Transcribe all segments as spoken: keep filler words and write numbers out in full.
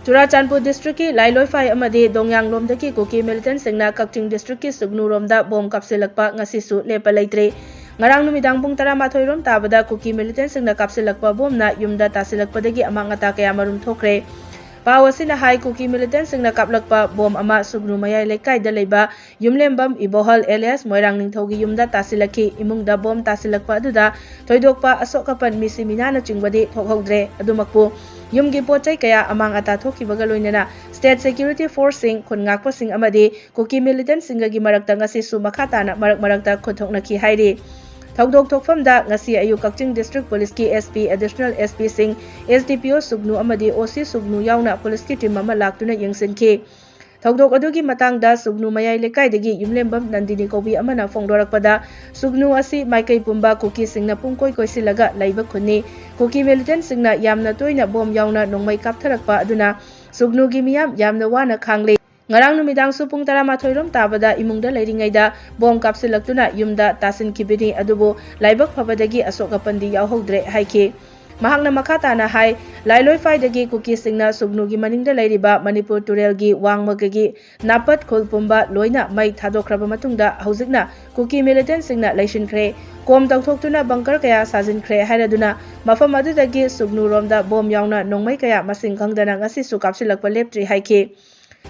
ꯆꯨꯔꯥꯆꯥꯟꯄꯨꯔ districtꯀꯤ ꯂꯥꯏꯂꯣꯏꯐꯥꯏ ꯑꯃꯗꯤ ꯗꯣꯡꯌꯥꯡꯂꯣꯝꯗꯒꯤ ꯀꯨꯀꯤ militantꯁꯤꯡꯅ ꯀꯛꯆꯤꯡ districtꯀꯤ ꯁꯨꯒꯅꯨꯔꯣꯝꯗ ꯕꯣꯝ ꯀꯥꯞꯁꯤꯜꯂꯛꯄ ꯉꯁꯤꯁꯨ ꯂꯦꯞꯄ ꯂꯩꯇ꯭ꯔꯤ꯫ ꯉꯔꯥꯡ ꯅꯨꯃꯤꯗꯥꯡ ꯄꯨꯡ ꯇꯔꯥꯃꯥꯊꯣꯏ ꯔꯣꯝ ꯇꯥꯕꯗ ꯀꯨꯀꯤ militantꯁꯤꯡꯅ ꯀꯥꯞꯁꯤꯜꯂꯛꯄ ꯕꯣꯝꯅ ꯌꯨꯝꯗ ꯇꯥꯁꯤꯜꯂꯛꯄꯗꯒꯤ ꯑꯃꯥꯡ ꯑꯇꯥ ꯀꯌꯥ ꯃꯔꯨꯝ ꯊꯣꯛꯈ꯭ꯔꯦ꯫ ꯄꯥꯎ ꯑꯁꯤꯅ ꯍꯥꯏ, ꯀꯨꯀꯤ militantꯁꯤꯡꯅ ꯀꯥꯞꯂꯛꯄ ꯕꯣꯝ ꯑꯃ ꯁꯨꯒꯅꯨ ꯃꯌꯥꯏ ꯂꯩꯀꯥꯏꯗ ꯂꯩꯕ ꯌꯨꯝꯂꯦꯝꯕꯝ ꯏꯕꯣꯍꯜ alias ꯃꯣꯏꯔꯥꯡ ꯅꯤꯡꯊꯧꯒꯤ ꯌꯨꯝꯗ ꯇꯥꯁꯤꯜꯂꯛꯈꯤ꯫ ꯏꯃꯨꯡꯗ ꯕꯣꯝ ꯇꯥꯁꯤꯜꯂꯛꯄ ꯑꯗꯨꯗ ꯊꯣꯏꯗꯣꯛꯄ ꯑꯁꯣꯛ ꯑꯄꯟ, ꯃꯤꯁꯤ ꯃꯤꯅꯥꯅꯆꯤꯡꯕꯗꯤ ꯊꯣꯛꯍꯧꯗ꯭ꯔꯦ꯫ ꯑꯗꯨꯃꯛꯄꯨ ꯌꯨꯝꯒꯤ ꯄꯣꯠ ꯆꯩ ꯀꯌꯥ ꯑꯃꯥꯡ ꯑꯇꯥ ꯊꯣꯛꯈꯤꯕꯒ ꯂꯣꯏꯅꯅ state security forceꯁꯤꯡ, ꯈꯨꯟ ꯉꯥꯛꯄꯁꯤꯡ ꯑꯃꯗꯤ ꯀꯨꯀꯤ militantꯁꯤꯡꯒꯒꯤ ꯃꯔꯛꯇ ꯉꯁꯤꯁꯨ ꯃꯈꯥ ꯇꯥꯅ ꯃꯔꯛ ꯃꯔꯛꯇ ꯈꯨꯠꯊꯣꯛꯅꯈꯤ ꯍꯥꯏꯔꯤ꯫ ꯊꯧꯗꯣꯛ ꯊꯣꯛꯐꯝꯗ ꯉꯁꯤ ꯑꯌꯨꯛ ꯀꯛꯆꯤꯡ district policeꯀꯤ SP, additional SPꯁꯤꯡ, SDPO ꯁꯨꯒꯅꯨ ꯑꯃꯗꯤ OC ꯁꯨꯒꯅꯨ ꯌꯥꯎꯅ policeꯀꯤ team ꯑꯃ ꯂꯥꯛꯇꯨꯅ ꯌꯦꯡꯁꯤꯟꯈꯤ꯫ ꯊꯧꯗꯣꯛ ꯑꯗꯨꯒꯤ ꯃꯇꯥꯡꯗ ꯁꯨꯒꯅꯨ ꯃꯌꯥꯏ ꯂꯩꯀꯥꯏꯗꯒꯤ ꯌꯨꯝꯂꯦꯝꯕꯝ ꯅꯟꯗꯤꯅꯤ ꯀꯧꯕꯤ ꯑꯃꯅ ꯐꯣꯡꯗꯣꯔꯛꯄꯗ, ꯁꯨꯒꯅꯨ ꯑꯁꯤ ꯃꯥꯏꯀꯩ ꯄꯨꯝꯕ ꯀꯨꯀꯤꯁꯤꯡꯅ ꯄꯨꯡꯀꯣꯏ ꯀꯣꯏꯁꯤꯜꯂꯒ ꯂꯩꯕ ꯈꯨꯟꯅꯤ꯫ ꯀꯨꯀꯤ militantꯁꯤꯡꯅ ꯌꯥꯝꯅ ꯇꯣꯏꯅ ꯕꯣꯝ ꯌꯥꯎꯅ ꯅꯣꯡꯃꯩ ꯀꯥꯞꯊꯔꯛꯄ ꯑꯗꯨꯅ ꯁꯨꯒꯅꯨꯒꯤ ꯃꯤꯌꯥꯝ ꯌꯥꯝꯅ ꯋꯥꯅ ꯈꯥꯡꯂꯤ꯫ ꯉꯔꯥꯡ ꯅꯨꯃꯤꯗꯥꯡꯁꯨ ꯄꯨꯡ ꯇꯔꯥꯃꯥꯊꯣꯏ ꯔꯣꯝ ꯇꯥꯕꯗ ꯏꯃꯨꯡꯗ ꯂꯩꯔꯤꯉꯩꯗ ꯕꯣꯝ ꯀꯥꯞꯁꯤꯜꯂꯛꯇꯨꯅ ꯌꯨꯝꯗ ꯇꯥꯁꯤꯟꯈꯤꯕꯅꯤ, ꯑꯗꯨꯕꯨ ꯂꯥꯏꯕꯛ ꯐꯕꯗꯒꯤ ꯑꯁꯣꯛ ꯑꯄꯟꯗꯤ ꯌꯥꯎꯍꯧꯗ꯭ꯔꯦ ꯍꯥꯏꯈꯤ꯫ ꯃꯍꯥꯛꯅ ꯃꯈꯥ ꯇꯥꯅ ꯍꯥꯏ, ꯂꯥꯏꯂꯣꯏꯐꯥꯏꯗꯒꯤ ꯀꯨꯀꯤꯁꯤꯡꯅ ꯁꯨꯒꯅꯨꯒꯤ ꯃꯅꯤꯡꯗ ꯂꯩꯔꯤꯕ ꯃꯅꯤꯄꯨꯔ ꯇꯨꯔꯦꯜꯒꯤ ꯋꯥꯡꯃꯒꯒꯤ ꯅꯥꯄꯠ ꯈꯨꯜ ꯄꯨꯝꯕ ꯂꯣꯏꯅ ꯃꯩ ꯊꯥꯗꯣꯛꯈ꯭ꯔꯕ ꯃꯇꯨꯡꯗ ꯍꯧꯖꯤꯛꯅ ꯀꯨꯀꯤ militantꯁꯤꯡꯅ ꯂꯩꯁꯤꯟꯈ꯭ꯔꯦ꯫ ꯀꯣꯝ ꯇꯧꯊꯣꯛꯇꯨꯅ bunker ꯀꯌꯥ ꯁꯥꯖꯤꯟꯈ꯭ꯔꯦ ꯍꯥꯏꯔꯗꯨꯅ ꯃꯐꯝ ꯑꯗꯨꯗꯒꯤ ꯁꯨꯒꯅꯨꯔꯣꯝꯗ ꯕꯣꯝ ꯌꯥꯎꯅ ꯅꯣꯡꯃꯩ ꯀꯌꯥ ꯃꯁꯤꯡ ꯈꯪꯗꯅ ꯉꯁꯤꯁꯨ ꯀꯥꯞꯁꯤꯜꯂꯛꯄ ꯂꯦꯞꯇ꯭ꯔꯤ ꯍꯥꯏꯈꯤ꯫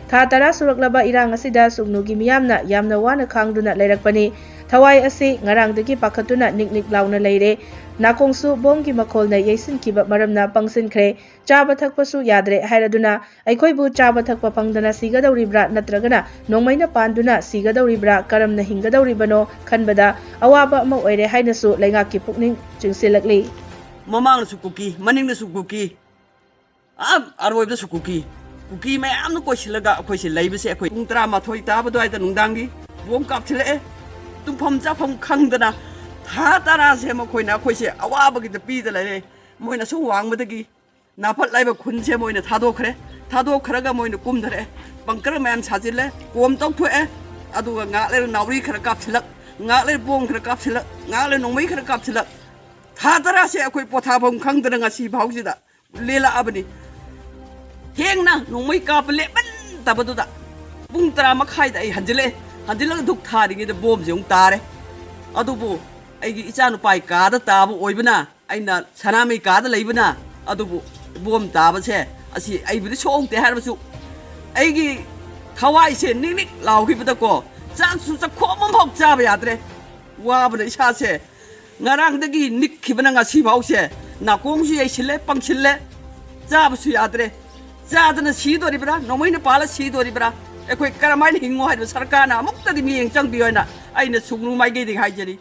ꯊꯥ ꯇꯔꯥ ꯁꯨꯔꯛꯂꯕ ꯏꯔꯥꯡ ꯑꯁꯤꯗ ꯁꯨꯒꯅꯨꯒꯤ ꯃꯤꯌꯥꯝꯅ ꯌꯥꯝꯅ ꯋꯥꯅ ꯈꯥꯡꯗꯨꯅ ꯂꯩꯔꯛꯄꯅꯤ꯫ ꯊꯋꯥꯏ ꯑꯁꯤ ꯉꯔꯥꯡꯗꯒꯤ ꯄꯥꯈꯠꯇꯨꯅ ꯅꯤꯛ ꯅꯤꯛ ꯂꯥꯎꯅ ꯂꯩꯔꯦ꯫ ꯅꯥꯀꯣꯡꯁꯨ ꯕꯣꯝꯒꯤ ꯃꯈꯣꯜꯅ ꯌꯩꯁꯤꯟꯈꯤꯕ ꯃꯔꯝꯅ ꯄꯪꯁꯤꯟꯈ꯭ꯔꯦ꯫ ꯆꯥꯕ ꯊꯛꯄꯁꯨ ꯌꯥꯗ꯭ꯔꯦ ꯍꯥꯏꯔꯗꯨꯅ ꯑꯩꯈꯣꯏꯕꯨ ꯆꯥꯕ ꯊꯛꯄ ꯐꯪꯗꯅ ꯁꯤꯒꯗꯧꯔꯤꯕ꯭ꯔꯥ ꯅꯠꯇ꯭ꯔꯒꯅ ꯅꯣꯡꯃꯩꯅ ꯄꯥꯟꯗꯨꯅ ꯁꯤꯒꯗꯧꯔꯤꯕ꯭ꯔꯥ, ꯀꯔꯝꯅ ꯍꯤꯡꯒꯗꯧꯔꯤꯕꯅꯣ ꯈꯟꯕꯗ ꯑꯋꯥꯕ ꯑꯃ ꯑꯣꯏꯔꯦ ꯍꯥꯏꯅꯁꯨ ꯂꯩꯉꯥꯛꯀꯤ ꯄꯨꯛꯅꯤꯡ ꯆꯤꯡꯁꯤꯜꯂꯛꯂꯤ꯫ ꯃꯃꯥꯡꯗꯁꯨ ꯀꯨꯀꯤ, ꯃꯅꯤꯡꯗꯁꯨ ꯀꯨꯀꯤ, ꯑꯥ, ꯑꯔꯣꯏꯕꯗꯁꯨ ꯀꯨꯀꯤ꯫ ꯀꯨꯀꯤ ꯃꯌꯥꯝꯅ ꯀꯣꯏꯁꯤꯜꯂꯒ ꯑꯩꯈꯣꯏꯁꯦ ꯂꯩꯕꯁꯦ, ꯑꯩꯈꯣꯏ ꯄꯨꯡ ꯇꯔꯥꯃꯥꯊꯣꯏ ꯇꯥꯕ ꯑꯗꯨꯋꯥꯏꯗ ꯅꯨꯡꯗꯥꯡꯒꯤ ꯕꯣꯝ ꯀꯥꯞꯁꯤꯜꯂꯛꯑꯦ꯫ ꯇꯨꯝꯐꯝ ꯆꯥꯐꯝ ꯈꯪꯗꯅ ꯊꯥ ꯇꯔꯥꯁꯦ ꯃꯈꯣꯏꯅ ꯑꯩꯈꯣꯏꯁꯦ ꯑꯋꯥꯕꯒꯤꯗ ꯄꯤꯗ ꯂꯩꯔꯦ꯫ ꯃꯣꯏꯅ ꯁꯨꯝ ꯋꯥꯡꯃꯗꯒꯤ ꯅꯥꯄꯠ ꯂꯥꯏꯕ ꯈꯨꯟꯁꯦ ꯃꯣꯏꯅ ꯊꯥꯗꯣꯛꯈ꯭ꯔꯦ꯫ ꯊꯥꯗꯣꯛꯈ꯭ꯔꯒ ꯃꯣꯏꯅ ꯀꯨꯝꯊꯔꯛꯑꯦ꯫ Bunker ꯃꯌꯥꯝ ꯁꯥꯖꯤꯜꯂꯦ꯫ ꯀꯣꯝ ꯇꯧꯊꯣꯛꯑꯦ꯫ ꯑꯗꯨꯒ ꯉꯥꯏꯍꯥꯛ ꯂꯩꯔ ꯅꯥꯎꯔꯤ ꯈꯔ ꯀꯥꯞꯁꯤꯜꯂꯛ, ꯉꯥꯏꯍꯥꯛ ꯂꯩꯔ ꯕꯣꯝ ꯈꯔ ꯀꯥꯞꯁꯤꯜꯂꯛ, ꯉꯥꯏꯍꯥꯛ ꯂꯩꯔ ꯅꯣꯡꯃꯩ ꯈꯔ ꯀꯥꯞꯁꯤꯜꯂꯛ꯫ ꯊꯥ ꯇꯔꯥꯁꯦ ꯑꯩꯈꯣꯏ ꯄꯣꯊꯥꯐꯝ ꯈꯪꯗꯅ ꯉꯁꯤ ꯐꯥꯎꯁꯤꯗ ꯂꯦꯜꯂꯛꯑꯕꯅꯤ꯫ ꯊꯦꯡꯅ ꯅꯣꯡꯃꯩ ꯀꯥꯞꯄ ꯂꯦꯞꯃꯟꯗꯕꯗꯨꯗ ꯄꯨꯡ ꯇꯔꯥ ꯃꯈꯥꯏꯗ ꯑꯩ ꯍꯟꯖꯤꯜꯂꯛꯑꯦ꯫ ꯍꯟꯖꯤꯜꯂꯒ ꯙꯨꯛ ꯊꯥꯔꯤꯉꯩꯗ ꯕꯣꯝꯁꯦ ꯑꯃꯨꯛ ꯇꯥꯔꯦ꯫ ꯑꯗꯨꯕꯨ ꯑꯩꯒꯤ ꯏꯆꯥꯅꯨꯄꯥꯒꯤ ꯀꯥꯗ ꯇꯥꯕ ꯑꯣꯏꯕꯅ, ꯑꯩꯅ ꯁꯅꯥꯃꯍꯤ ꯀꯥꯗ ꯂꯩꯕꯅ, ꯑꯗꯨꯕꯨ ꯕꯣꯝ ꯇꯥꯕꯁꯦ ꯑꯁꯤ ꯑꯩꯕꯨꯗꯤ ꯁꯣꯛꯇꯦ ꯍꯥꯏꯔꯕꯁꯨ ꯑꯩꯒꯤ ꯊꯋꯥꯏꯁꯦ ꯅꯤꯛ ꯅꯤꯛ ꯂꯥꯎꯈꯤꯕꯗꯀꯣ, ꯆꯥꯛꯁꯨ ꯆꯥꯛꯈꯣꯝ ꯑꯃꯐꯥꯎ ꯆꯥꯕ ꯌꯥꯗ꯭ꯔꯦ꯫ ꯋꯥꯕꯅ ꯏꯁꯥꯁꯦ ꯉꯔꯥꯡꯗꯒꯤ ꯅꯤꯛꯈꯤꯕꯅ ꯉꯁꯤ ꯐꯥꯎꯁꯦ ꯅꯥꯀꯣꯡꯁꯨ ꯌꯩꯁꯤꯜꯂꯦ, ꯄꯪꯁꯤꯜꯂꯦ, ꯆꯥꯕꯁꯨ ꯌꯥꯗ꯭ꯔꯦ꯫ ꯆꯥꯗꯅ ꯁꯤꯗꯣꯔꯤꯕ꯭ꯔꯥ, ꯅꯣꯡꯃꯩꯅ ꯄꯥꯜꯂ ꯁꯤꯗꯣꯔꯤꯕ꯭ꯔꯥ? ꯑꯩꯈꯣꯏ ꯀꯔꯝꯍꯥꯏꯅ ꯍꯤꯡꯉꯣ ꯍꯥꯏꯕ ꯁꯔꯀꯥꯔꯅ ꯑꯃꯨꯛꯇꯗꯤ ꯃꯤꯠꯌꯦꯡ ꯆꯪꯕꯤꯌꯣ ꯍꯥꯏꯅ ꯑꯩꯅ ꯁꯨꯒꯅꯨ ꯃꯥꯏꯀꯩꯗꯒꯤ ꯍꯥꯏꯖꯔꯤ꯫